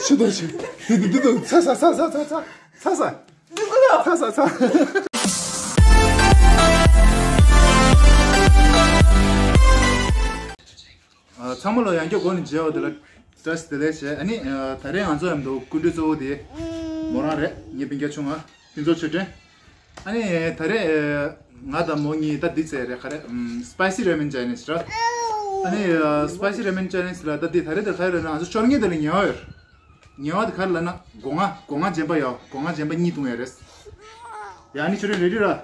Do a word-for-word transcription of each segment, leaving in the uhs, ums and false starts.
ཤི་དང་ཤི། འདི་འདི་འདི་འདི་ཚ་ཚ་ཚ་ཚ་ཚ་ཚ་ཚ། ཚ་ས་ཚ། ཚང་མ་ལ་ཡང་བསྐྱར་འགོ་ནས་མཇལ་བ་དེ་ལ་བཀྲ་ཤིས་བདེ་ལེགས་བྱས། ཨ་ནི་ད་རེས་ང་ཚོ་མཉམ་དུ་སྐུ་མགྲོན་གཙོ་བོ་དེ་མོ་རང་རེད། ངའི་སྤུན་ཀྱག་ཆུང་ང་ཕུན་ཚོགས་ཆོས་སྒྲོན། ཨ་ནི་ད་རེས་ང་དང་མོ་གཉིས་ད་འདི་བཙལ་རེད། ག་རེ། Spicy Ramen Chinese ར། ཨ་ནི་Spicy Ramen Chinese ལ་ད་འདི་ད་རེས་ད་ག་རེ་ལབ་ན་ང་ཚོ་ཤོར་ངེས་དེ་ལ་ཉལ་བ་ཡོད། ཉལ་བ་དེ་ག་རེ་ལབ་ན་སྒོ་ང་སྒོ་ང་རྗེན་པ་ཡོད། སྒོ་ང་རྗེན་པ་གཉིས་བཏུང་ཡ་རེད། ཡ་ཨ་ནི་ཆུ་རེ་རེ་རེ་ར།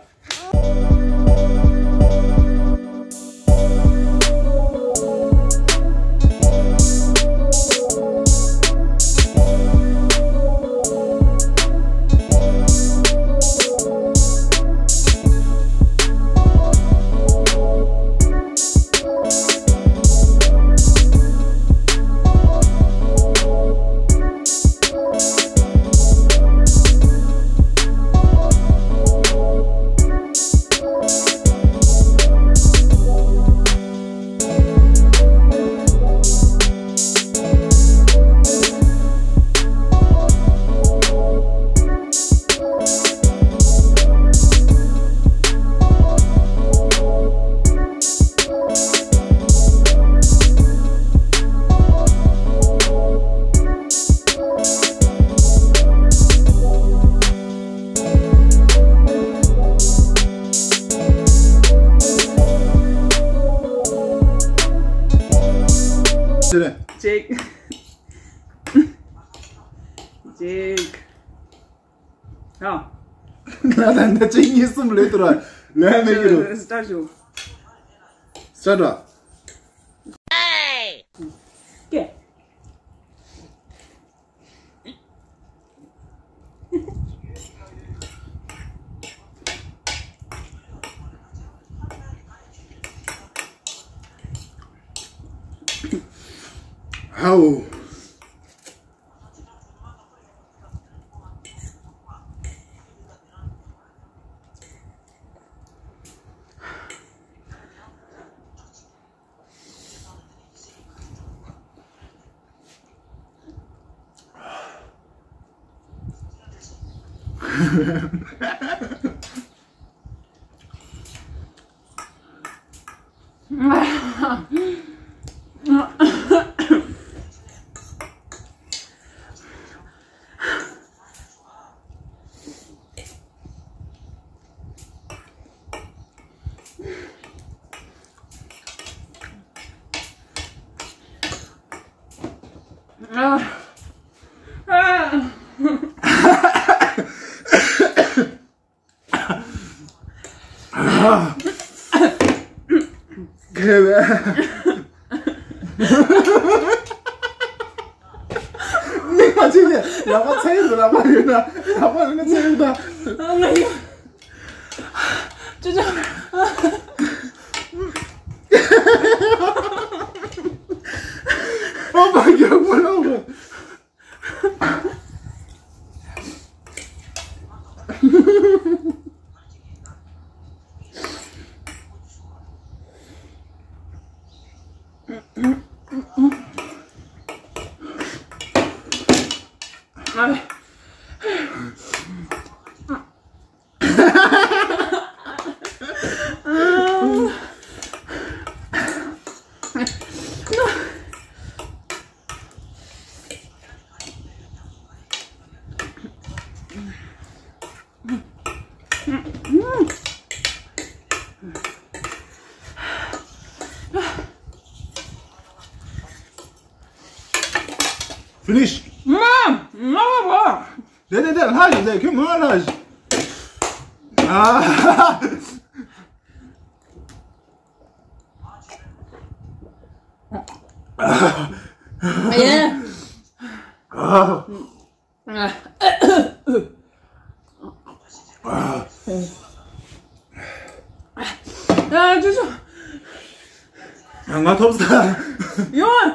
ཅིག་ཅིག་ཨ། ང་ལ་ན་གཅིག་གཉིས་གསུམ་ལོས་ཐུར་བ་ལོས་མེད་ཀྱི་རུ། སི་ཊར་ཞུ། སི་ཊར་ར། ཀེ། ཧའོ། ཁེ་བེ། མིག་མ་ཆེ་ནས་ལག་པ་ཚ་ཡོད། ལག་པ་ཡོད་ན་ལག་པ་ཡོད་ན་ཚ་ཡོད་ད། ང་ཡོད། ཅོ་ཅོ། ཨོ་མ་ཡ་མ་ལོ། Finish. རེད་རེད་རེད། ལྷ་ཞིག་རེད། ཁྱོད་ངོ་ལྷ་ཞིག་ཨ། ཨ། ཨ། ཅོ་ཅོ། ང་ཐོབ་ས། ཡོང་།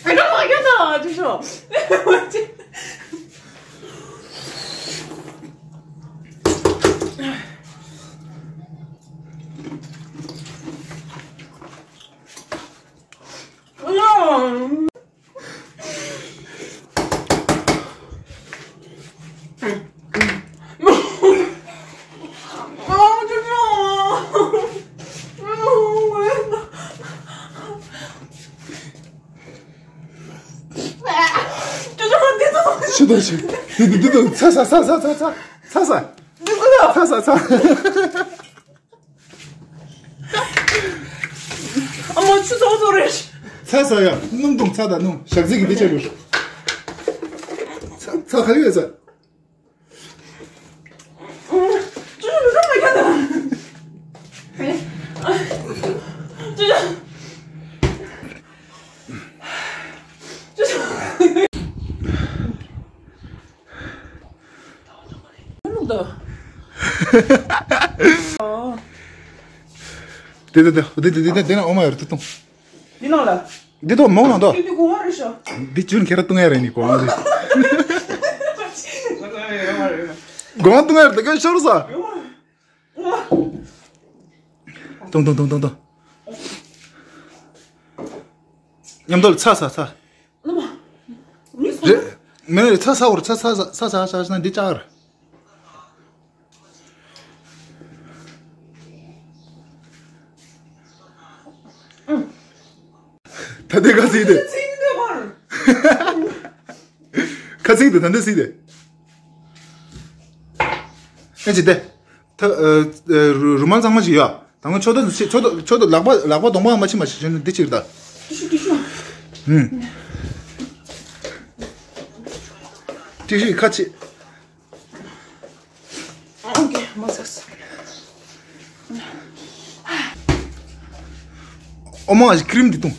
哎，干嘛干嘛？这是。ཤི་དང་ཤི། འདི་འདི་འདི་འདི་ཚ་ཚ་ཚ་ཚ་ཚ་ཚ་ཚ། འདི་འདི་ཚ་ཚ་ཚ། ཨ་མ་ཆུ་ཚོགས་ཚོགས་རེད། ཚ་ས་ཡ། སྣུམ་དང་ཚ་དང་སྣུམ་ཞག་ཚི་གི་འདི་ཆ་རུ། ཚ་ཚ་ག་ཡོད་ས། ཆུ་ཚོགས་ཚོགས་མ་ཁྱ་དང་། ཆུ་ཚོགས། ཆུ་ཚོགས། ལུག་ད། དེ་དེ་དེ་དེ་དེ་དེ་དེ་ན་ཨོ་མ་ཡར་དུ་གཏོང་། འདི་ནང་ལ། འདི་ཐོག་མོང་ནང་དོ། འདི་འདི་གོང་བ་རེད་ཤག་འདི་ཅུན་ཁྱེར་གཏོང་ཡ་རེད་ནི་གོང་བ་འདི། གོང་བ་གཏོང་ཡ་རེད་ད་ག་ཤོར་ས། གཏོང་གཏོང་གཏོང་གཏོང་གཏོང་། མཉམ་དུ་ཚ་ཚ་ཚ། རེད། མེད་རེད། ཚ་ཚ་བོར་ཚ་ཚ་ཚ་ཚ་ཚ་ཚ་ན་འདི་ཅག་རེད། ད་ལྟའི་ཁ་ཚིག་དེ། ཁ་ཚིག་དེ་ད་ལྟའི་ཚིག་དེ། ཨེ་ཅི་དེ། ད་ཨ་ཨ་རུ་རུ་མལ་གཙང་མ་ཞིག་ཡོད། ད་ང་ཆོ་ད་ཆོ་ད་ཆོ་ད་ལག་པ་ལག་པ་གདོང་པ་མ་ཕྱི་མ་ཞིག་ཞོན་འདི་ཕྱིར་ད། ཏི་ཤུ་ཏི་ཤུ། ཧུམ། ཏི་ཤུ་ཁ་ཕྱི། ཨོ་ཀེ་མ་ཟགས། ཨོ་མ་ཨ་ཀི་རིམ་འདི་བཏུང་།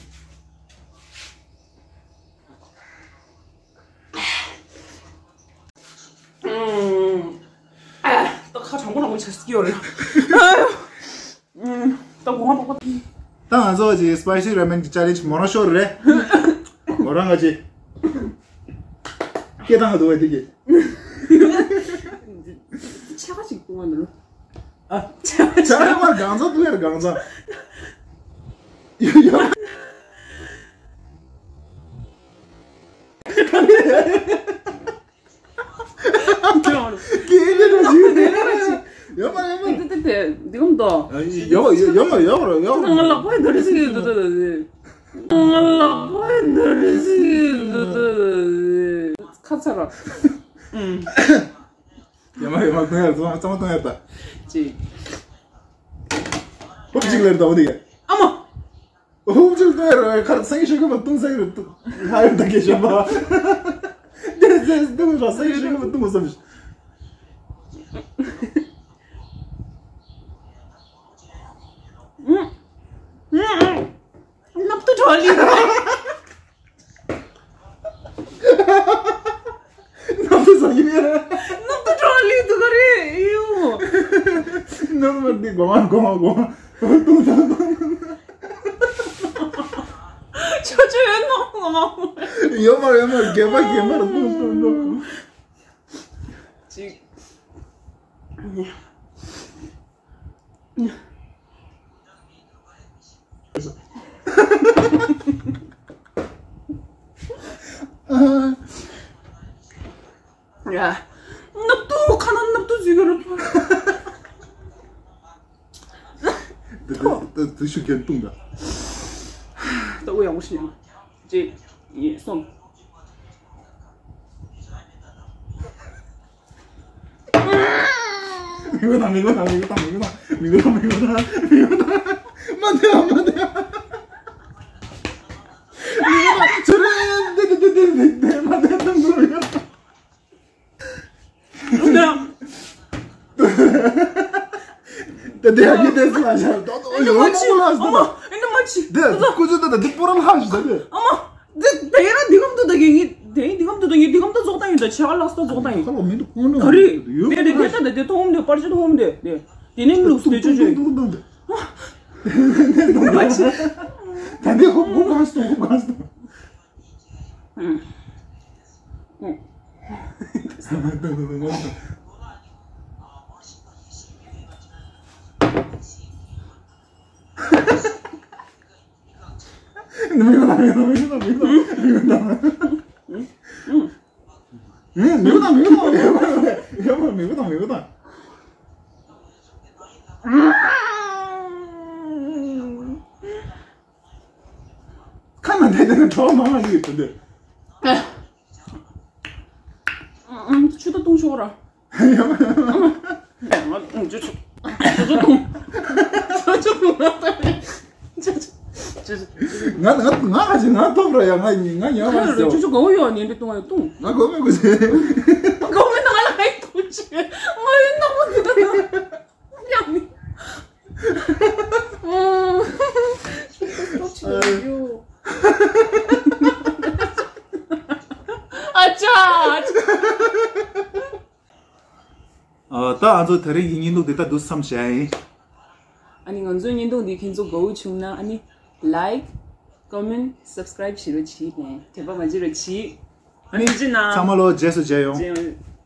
ཨ། ད་ཁ་གྲང་མོ་གྲང་མོ་ཆགས་སྲིད་ཀྱི་ཡོད་རེད། ཨ། ད་གོང་པོ། ད་ང་ཚོ་ཅིག་སི་པའི་སི་ར་མེན་གྱི་ཅེ་ལེན་ཇི་མོ་རང་ཤོར་རེད། མོ་རང་ང་ཅིག་སྐད་བཏང་ག་འདུག་བས་དེ་གི། ཆ་ག་ཅིག་བཏུང་བ་འདུག་ཨ། ཆ་ག་མར་གང་ཚང་བཏུང་ཡར་གང་ཚང་། ཡ་ཡ། སྐད་ལས་ར་ཞིག་ཡོད་མ་ཡོད་མ། དེ་དེ་དེ་འདི་གམ་དོ། ཡོད་ཡོད་ཡོད་མ་ཡོད་ར་ཡོད་ར། ང་ལག་པ་འདི་རེ་ཞིག་འདུག་ད་ད་དེ། ང་ལག་པ་འདི་རེ་ཞིག་འདུག་ད་ད་དེ། ཁ་ཚ་ར། ཡོད་མ་ཡོད་མ་གཏོང་ཡ་གཏོང་ཡ་གཏོང་ཡ་ད། ཅི། ཧུབ་ཅིག་ལེར་ད་འོ་དེ། ཨ་མ། ཧུབ་ཅིག་ལྟོས་ར་ཁར་སེང་ཤོད་གི་མ་བཏུང་སེང་རུ་ལྷ་ཡོད་ད་གེ་ཤོད་པ། དེ་སེང་བཏུང་ར་སེང་ཤོད་གི་མ་བཏུང་བསམ་ཞིག་ནབ་ཏུ་གྲོ་ལི། ནབ་ཏུ་ཟ་ཡི་མེད། ནབ་ཏུ་གྲོ་ལི་དུ་ག་རེ་ཡོ། ནབ་མ་དེ་གོ་མ་གོ་མ་གོ་མ། ཏུང་ཏུང་ཏུང་། ཆོ་ཆོ་ཡོད་ནོ་ངོ་མ། ཡོད་མ་ཡོད་མ་རྒན་པ་རྒན་པ་ར་ཏུང་ཏུང་ཏུང་། ཅིག་ཡ། ནབ་ཏུ་ཁ་ན་ནབ་ཏུ་ཟིག་རུ། དེ་དེ་དེ་ཤུ་གན་ཏུང་ད། ད་འུ་ཡང་འུ་ཤི་ཡང་། གཅིག་གཉིས། གསུམ། མི་གོ་དང་མི་གོ་དང་མི་གོ་དང་མི་གོ་དང་མི་གོ་དང་མི་གོ་དང་། མ་དེ་ཡང་མ་དེ་ཡང་། མི་གོ་དང་ཚུར་རེད་དེ་དེ་དེ་དེ་དེ་མ་དེ་དང་མི་གོ་དང་། དེ་དེ་ཡང་གི་དེ་སུ་ལ་ཤར་ཏོ་ཏོ་ཡོད་ནོ་ལ་སུ་ལ། ཨ་མ་ཨ་མ་ཅི། དེ་ཀུ་ཅུ་དེ་དེ་པོ་ར་ལྷ་ཞུ་དེ། ཨ་མ། དེ་དེ་ཡ་ར་འདི་གམ་དུ་ད་གི་ངི་ དེ་འདི་གམ་དུ་དུ་ཡིན། འདི་གམ་དུ་རྫོགས་བཏང་ཡིན། ད་ཆེ་བ་ལགས་སོ་རྫོགས་བཏང་ཡིན། ཁ་ལོ་མི་འདུག་ཁོང་ནི་ག་རེ། ཡོད་དེ་དེ་མ་དེ་ད་དེ་དེ་ཐོང་དེ་པར་ཆ་ཐོང་དེ་དེ་དེ་ནི་ལུགས་དེ་ཆོས་ཆོས། ཏུང་ཏུང་ཏུང་ཏུང་། ད་འདི་ཧུབ་ཧུབ་གང་སྟོང་ཧུབ་གང་སྟོང་། མིག་དང་མིག་དང་མིག་དང་མིག་དང་། ཁ་ན་དེ་དེ་གྲོགས་མང་ང་ཡོད་དེ་འདི། ཆུ་ད་བཏུང་ཆོག་ར། ཡ་མ་ཡ་མ། ང་ཆུ་ཆུ་ཆུ་ཆུ་བཏུང་། ཆུ་ཆུ་བཏུང་། ང་ང་ང་ག་ཅི་ང་ཐོབ་ར་ཡ། ང་ང་ཉོ་མ་ཆུ་ཆུ་ཆུ་ཆུ་དགའ་བོ་ཡོད་ནི་འདི་བཏུང་ཡ་བཏུང་། ང་དགའ་བོ་མེད་གོ་ཆེ། དགའ་བོ་མེད་ན་ང་ལ་ཁ་ཡི་ཐུག་ཆེ། ང་ཡི་ནག་པོ་འདི། ཡང་མི། ཨ་ཅག་ཨ། ད་ང་ཚོ་དེ་རིང་གི་བརྙན་ཐུང་འདི་ལྟ་འདུག་བསམ་བྱས་ཡིན། ཨ་ནི་ང་ཚོའི་བརྙན་ཐུང་འདི་ཁྱེད་ཚོ་དགའ་བོ་བྱུང་ན་ཨ་ནི་like, comment, subscribe བྱེད་རོགས་གྱིས་ནས་དྲན་པ་མ་བརྗེད་རོགས་གྱིས། ཨ་ནི་ཚང་མ་ལོ་རྗེས་སུ་མཇལ་ཡོང་། མཇལ་ཡོང་།